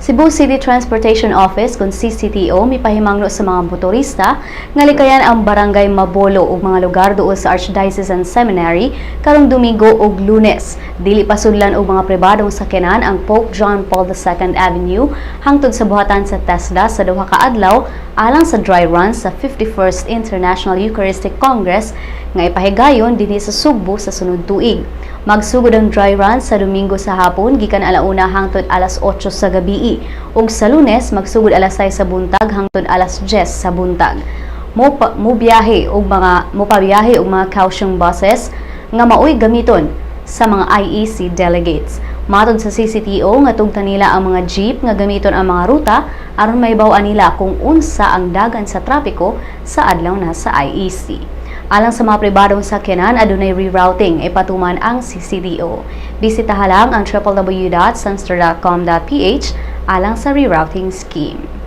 Cebu City Transportation Office kung CCTO mipahimangno sa mga motorista nga likayan ang Barangay Mabolo ug mga lugar duol sa Archdiocesan Seminary karong Domingo ug Lunes. Dili pasudlan og mga pribadong sakyanan ang Pope John Paul II Avenue hangtod sa buhatan sa TESDA sa duha ka adlaw alang sa dry run sa 51st International Eucharistic Congress nga ipahigayon dinhi sa Sugbo sa sunod tuig. Magsugod ang dry run sa Domingo sa hapon gikan alauna hangtod alas 8 sa gabi ug sa Lunes magsugod alas 6 sa buntag hangtod alas 10 sa buntag. Mo biyahe og mga mopabiyahe og mga Kaohsiung buses nga maoy gamiton sa mga IEC delegates. Matod sa CCTO nga tugtan nila ang mga jeep nga gamiton ang mga ruta aron mahibaw-an nila kung unsa ang dagan sa trapiko sa adlaw na sa IEC. Alang sa mga pribadong sakyanan, adunay rerouting ipatuman ang CCTO. Bisitaha lang ang www.sunstar.com.ph alang sa rerouting scheme.